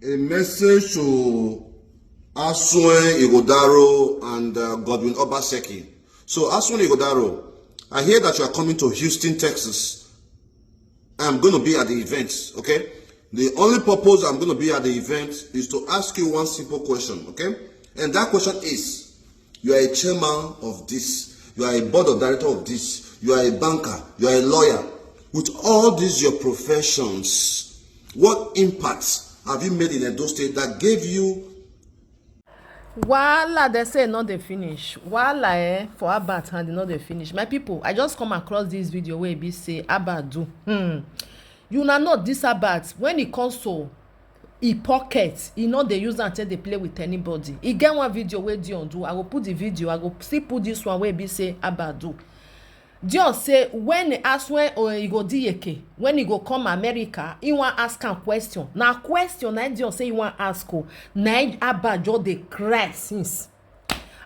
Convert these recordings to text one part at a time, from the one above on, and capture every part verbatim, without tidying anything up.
A message to Asuen Igodaro and uh, Godwin Obaseki. So, Asuen Igodaro, I hear that you are coming to Houston, Texas. I'm going to be at the event, okay? The only purpose I'm going to be at the event is to ask you one simple question, okay? And that question is, you are a chairman of this, you are a board of director of this, you are a banker, you are a lawyer. With all these your professions, what impact have you made in Edo State that gave you? Wahala, dem say, no dey finish. Wahala, eh, for Albert hand, e no dey finish. My people, I just come across this video wey be say Albert do. Hmm. You na know this Albert, when e comes to e pocket, e no dey use am take dey play with anybody. E get one video wey Dion do. I go put the video, I go still put this one wey be say Albert do. Dion say when e ask when, uh, e go D K, when e go come America, e wan ask am question. Na question na Dion say e wan ask o. Na im Albert just dey cry since.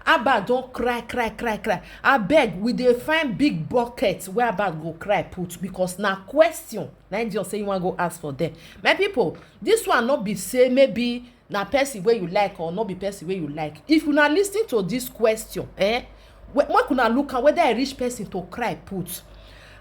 Albert don cry, cry, cry, cry. Abeg, we dey find big bucket wey Albert go cry put, because na question na im Dion say e wan go ask for there. My people, this one no be say maybe na person wey you like or no be person wey you like. If una listen to this question, eh, we- make una look am whether e reach person to cry put.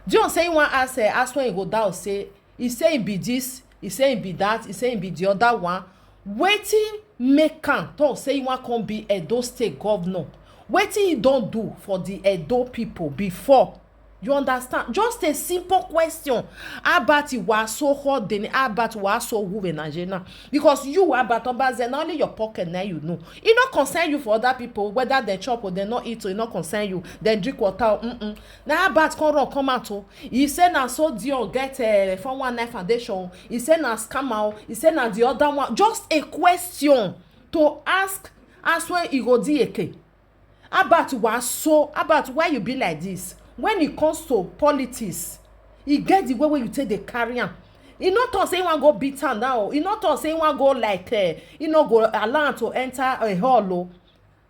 Dion say e wan ask, eh, ask when e go down, say e say e be this, e say e be that, e say e be the other one. Wetin make am talk say e wan come be Edo State governor? Wetin e don do for the Edo people before? You understand? Just a simple question. Albert, you are so hot, then Albert, you are so who in Nigeria? Because you, Albert Obaze, na only your pocket na you know. E no concern you for other people, whether they chop or they no eat, or e no concern you. They drink water, mm-mm. Na Albert come run come out o. E say na so Dion get, eh, four one nine foundation. E say na scammer o. E say na the other one. Just a question to ask, ask when e go D K. Albert, wa so, Albert, why you be like this? When it comes to politics, e get the way wey you take dey carry am. E no talk say e wan go beat am down o. E no talk say e wan go like, eh, e no go allow am to enter a hall o.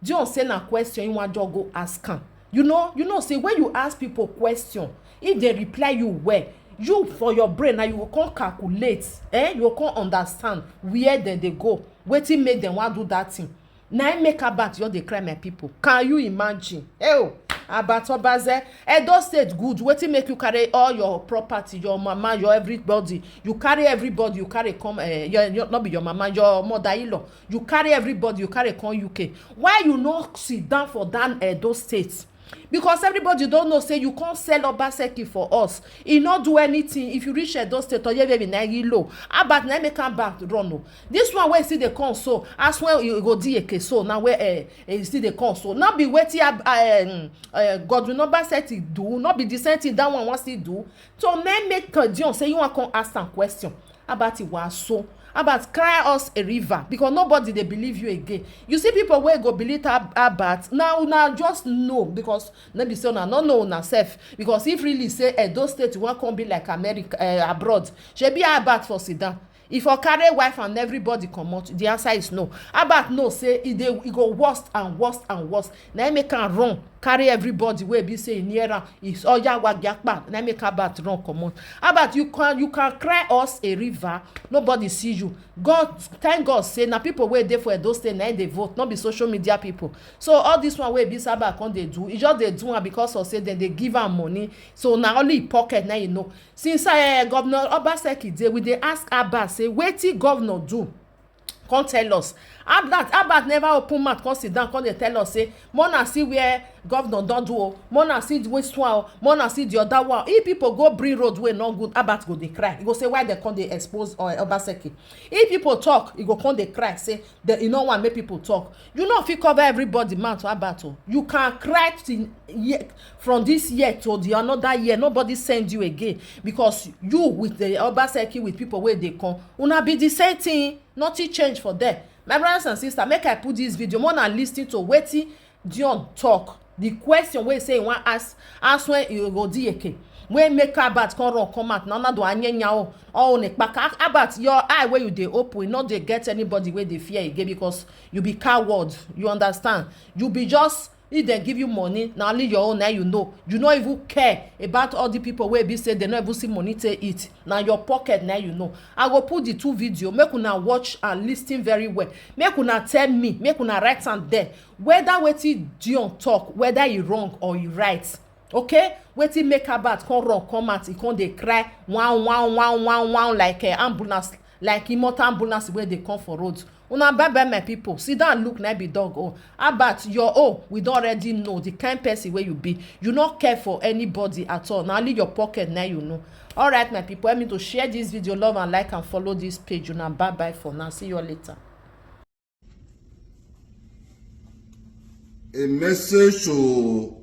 Dion say na question e wan just go ask am. You know, you know say when you ask people question, if they reply you well, you for your brain now you go come calculate, eh? You go come understand where dem dey go, wetin make dem wan do that thing. Na im make Albert just dey cry, my people. Can you imagine? Hey, o, Albert Obaze, Edo State good. Wetin make you carry all your property, your mama, your everybody? You carry everybody, you carry come, eh, your, your, not be your mama, your mother-in-law. You carry everybody, you carry come U K. Why you no sit down for that Edo State? Because everybody don know say you come sell Obaseki for us. E no do anything. If you reach Edo State, Oyewebi na e low. Albert na make am back run o. This one wey still dey come so, as when you go D K so, now where, eh, eh, you still dey come so. No be wetin Ab- eh, um, eh, Godwin Obaseki do, no be the same thing that one wan still do. So na make Dion say you wan come ask am question. Albert, wa so. Albert, cry us a river, because nobody dey believe you again. You see people wey go believe Ab- Albert, now una just know, because no be say una no know una sef. Because if really say Edo State wan come be like America, eh, abroad, shebi Albert for sit down. If I carry wife and everybody comot, the answer is no. Albert know say e dey, e go worst and worst and worst. Na im make am run, carry everybody wey be say e near am. It's Oya Wagiakpa. Na im make Albert run comot. Albert, you can, you can cry us a river. Nobody see you. God, thank God say na people wey dey for Edo State na im dey vote, no be social media people. So all this one wey be say Albert come dey do, e just dey do am because of say dem dey give am money. So na only e pocket na you know. Since, eh, Governor Obaseki dey, we dey ask Albert say wetin governor do. Come tell us. Albert, Albert never open mouth, come sit down, come dey tell us say, "Mona see where governor don do o, Mona see the waste one o, Mona see the other one." If people go bring road wey no good, Albert go dey cry. He go say, "Why dem come dey expose, uh, Obaseki?" If people talk, he go come dey cry, say, "The, e no wan make people talk." You no fit cover everybody mouth, Albert o. You can cry till ye- from this year to the another year. Nobody send you again, because you with the Obaseki, with people wey dey come, una be the same thing. Nothing change for there. My brothers and sisters, make I put this video, more na listen to wetin Dion talk. The question wey say he wan ask, ask when he go D K, wey make Albert come run come out. Na una do anyanya o, all on a kpaka. Albert, your eye wey you dey open, e no dey get anybody wey dey fear again, because you be coward. You understand? You be just If dem give you money, na only your own na you know. You no even care about all the people wey be say dem no even see money take eat. Na your pocket na you know. I go put the two video, make una watch and listen very well. Make una tell me, make una write am there, whether wetin Dion talk, whether e wrong or e right. Okay? Wetin make Albert come run come out, e come dey cry, wow, wow, wow, wow, wow, like, eh, ambulance, like e motor ambulance wey dey come for road. Una bye bye, my people. Sit down, look, na be dog own. Albert, your own, we don already know the kind person wey you be. You no care for anybody at all. Na only your pocket na you know. All right, my people, help me to share this video, love and like and follow this page. Una bye bye for now. See you all later. A message to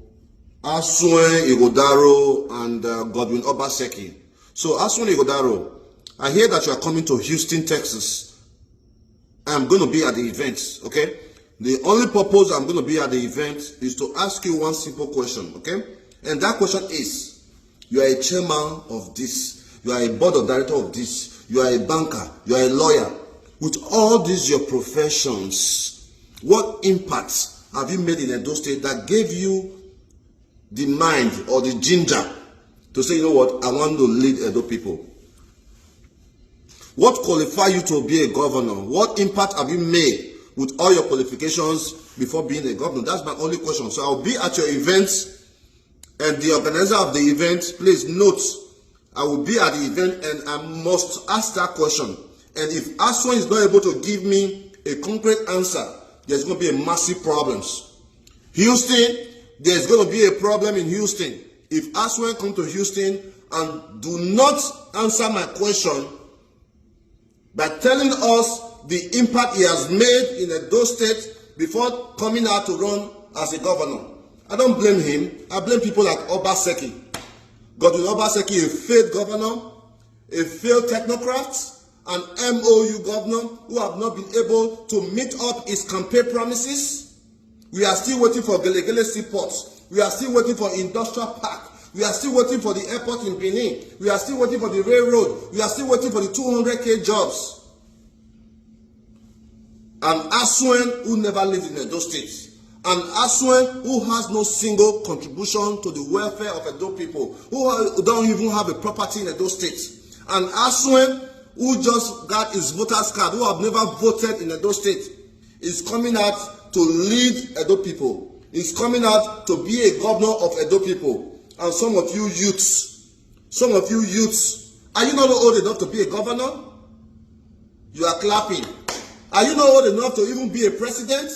Asuen Ighodaro and, uh, Godwin Obaseki. So, Asuen Ighodaro, I hear that you are coming to Houston, Texas. I'm going to be at the event, okay? The only purpose I'm going to be at the event is to ask you one simple question, okay? And that question is, you are a chairman of this, you are a board of director of this, you are a banker, you are a lawyer. With all these your professions, what impact have you made in Edo State that gave you the mind or the ginger to say, "You know what, I want to lead Edo people"? What qualify you to be a governor? What impact have you made with all your qualifications before being a governor? That's my only question. So I'll be at your event, and the organizer of the event, please note, I will be at the event and I must ask that question. And if Asuen is not able to give me a concrete answer, there's going to be a massive problems. Houston, there's going to be a problem in Houston. If Asuen come to Houston and do not answer my question by telling us the impact he has made in Edo State before coming out to run as a governor, I don't blame him. I blame people like Obaseki. Godwin Obaseki, a failed governor, a failed technocrat, an M O U governor who have not been able to meet up his campaign promises. We are still waiting for Gelegele Seaport. We are still waiting for Industrial Park. We are still waiting for the airport in Benin. We are still waiting for the railroad. We are still waiting for the two hundred K jobs. An Asuen who never lived in Edo State. An Asuen who has no single contribution to the welfare of Edo people, who ha-, don't even have a property in Edo State. An Asuen who just got his voter's card, who have never voted in Edo State, is coming out to lead Edo people. Is coming out to be a governor of Edo people. And some of you youths, some of you youths, are you not old enough to be a governor? You are clapping. Are you not old enough to even be a president?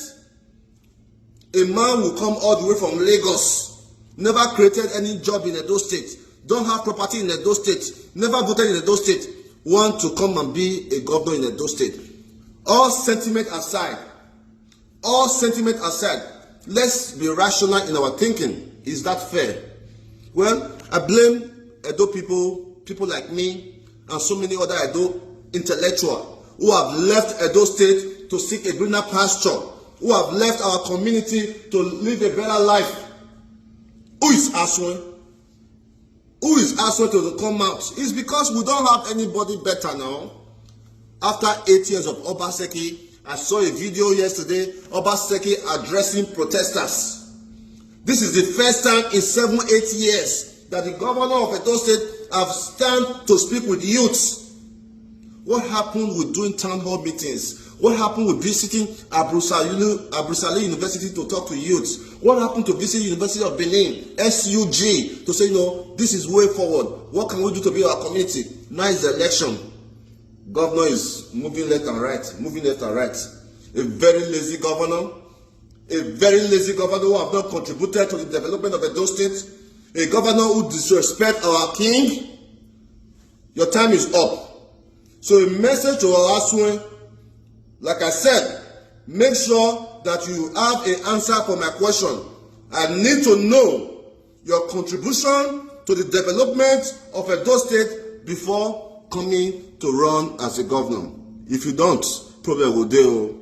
A man will come all the way from Lagos, never created any job in Edo State, don't have property in Edo State, never voted in Edo State, want to come and be a governor in Edo State. All sentiment aside, all sentiment aside, let's be rational in our thinking. Is that fair? Well, I blame Edo people, people like me, and so many other Edo intellectual who have left Edo State to seek a greener pasture, who have left our community to live a better life. Who is Asuen? Who is Asuen to come out? It's because we don't have anybody better now. After eight years of Obaseki, I saw a video yesterday, Obaseki addressing protesters. This is the first time in seven, eight years that the governor of Edo State have stand to speak with youths. What happened with doing town hall meetings? What happened with visiting Abrusali Uni-, Abrusali University to talk to youths? What happened to visit University of Benin, S U G, to say, "You know, this is way forward. What can we do to build our community?" Now is the election. Governor is moving left and right, moving left and right. A very lazy governor, a very lazy governor who have not contributed to the development of Edo State, a governor who disrespect our king. Your time is up. So a message to Asuen, like I said, make sure that you have an answer for my question. I need to know your contribution to the development of Edo State before coming to run as a governor. If you don't, problem go dey o.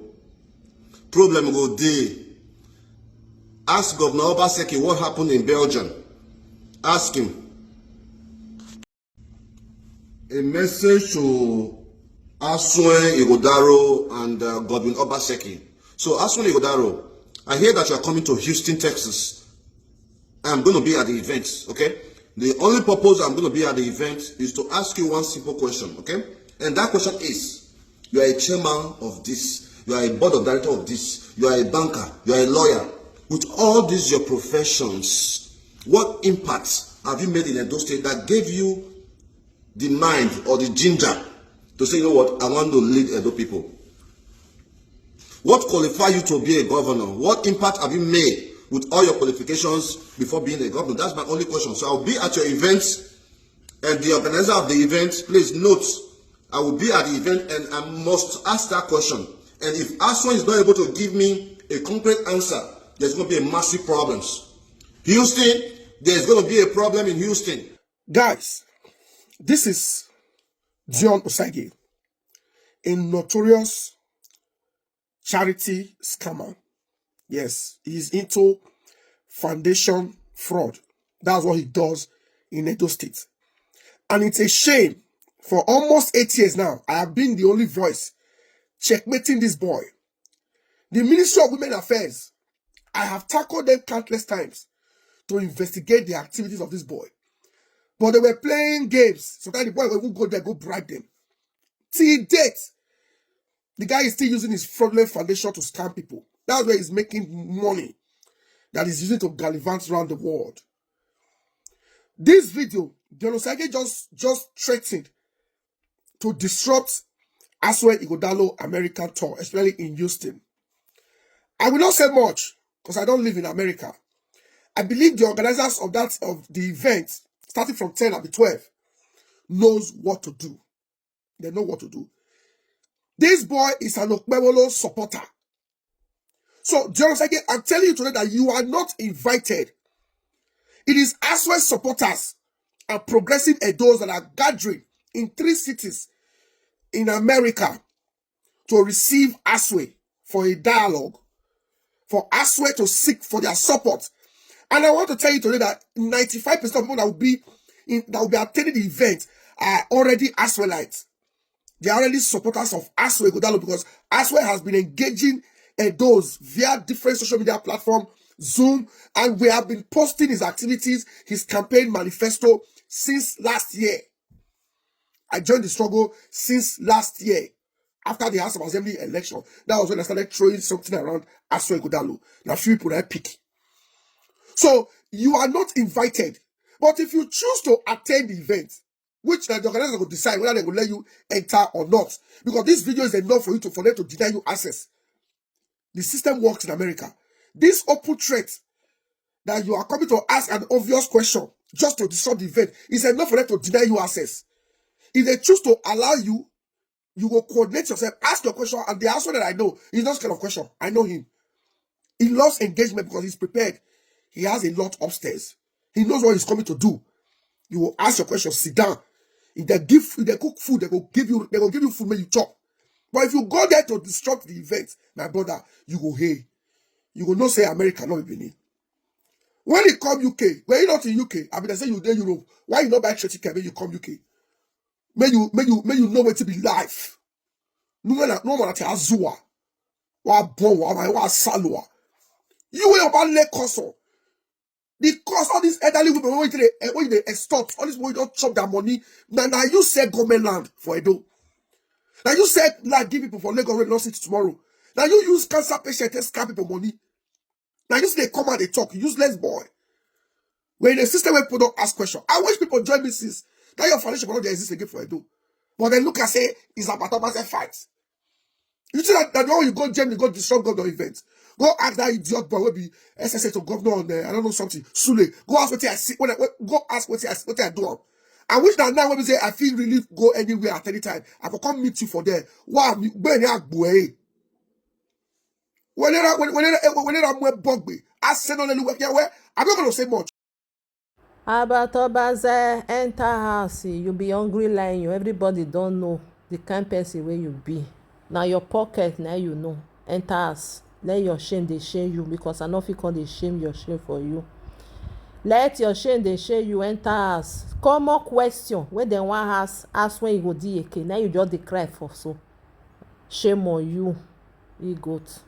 Problem go dey. Ask Governor Obaseki what happened in Belgium. Ask him. A message to Asuen Ighodaro and, uh, Godwin Obaseki. So, Asuen Ighodaro, I hear that you are coming to Houston, Texas. I'm going to be at the event, okay? The only purpose I'm going to be at the event is to ask you one simple question, okay? And that question is, you are a chairman of this, you are a board of director of this, you are a banker, you are a lawyer. With all these your professions, what impact have you made in Edo State that gave you the mind or the ginger to say, you know what, I want to lead Edo people? What qualify you to be a governor? What impact have you made with all your qualifications before being a governor? That's my only question. So I'll be at your events, and the organizer of the event, please note, I will be at the event and I must ask that question. And if Aswan is not able to give me a concrete answer, there's going to be a massive problems. Houston, there's going to be a problem in Houston. Guys, this is Dion Osagie, a notorious charity scammer. Yes, he's into foundation fraud. That's what he does in Edo State. And it's a shame. For almost eight years now, I have been the only voice checkmating this boy. The Ministry of Women Affairs, I have tackled them countless times to investigate the activities of this boy. But they were playing games. Sometimes the boy will even go there, go bribe them. Till date, the guy is still using his fraudulent foundation to scam people. That's where he's making money that he's using to gallivant around the world. This video, Dion Osagie just, just threatened to disrupt Aswan Ighodalo American tour, especially in Houston. I will not say much because I don't live in America. I believe the organizers of that, of the event, starting from ten and twelve, knows what to do. They know what to do. This boy is an Okpebholo supporter. So, Dion Osagie, I'm telling you today that you are not invited. It is Aswan supporters and progressive Edos that are gathering in three cities in America to receive Aswan for a dialogue, for Aswan to seek for their support. And I want to tell you today that ninety-five percent of people that will be in, that will be attending the event are already Aswanites. They are already supporters of Aswan Ighodalo because Aswan has been engaging Edos via different social media platform, Zoom, and we have been posting his activities, his campaign manifesto since last year. I joined the struggle since last year after the House of Assembly election. That was when I started throwing something around Aswan Ighodalo. Now few people I pick. So you are not invited. But if you choose to attend the event, which now the organizer will decide whether they will let you enter or not, because this video is enough for you to, for them to deny you access. The system works in America. This open threat that you are coming to ask an obvious question just to disrupt the event is enough for them to deny you access. If they choose to allow you, you will coordinate yourself, ask your question, and the answer that I know is not kind of question. I know him. He loves engagement because he's prepared. He has a lot upstairs. He knows what he's coming to do. You will ask your question, sit down. If they give, if they cook food, they go give you, they go give you food, make you chop. But if you go there to disrupt the event, my brother, you go hey, you go know say America not be Benin. When you come U K, when you not in U K, I mean, they say you there Europe. Why you not buy ticket when you come U K? May you, may you, may you know what to be life. No one, no one at Azua. Wa bon, wa wa wa salwa. You will about let cost. Because all these elderly women when they, when they extort, all these people don't chop their money. Now, now you sell government land for Edo. Now you sell land give people for Lagos wey no see tomorrow. Now you use cancer patient to scam people money. Now you see they come out they talk useless boy. When the system where people don't ask question, I wish people join me since that your foundation will not exist again for Edo. But then look and say it's about a fight. You see that, that when you go Germany, go disrupt governor events. Go ask that idiot boy will be S S A to governor on there. I don't know something. Sule. Go ask what I see. When I, when, go ask what I, what I do. I wish that now when we say I feel relief, go anywhere at any time. I can come meet you for there. Wow, when I go eh. When I when when I when I when I bogbe, I say no lelu where I'm not gonna say much. Abatobaze enter house, you be hungry lion. Everybody don't know the kind person where you be. Now your pocket, now you know. Enter house. Let your shame they shame you because I know if you can they shame your shame for you. Let your shame they shame you enter house. Come on question. When they want house, ask when you go D A K. Now you just dey cry for so. Shame on you, idiot.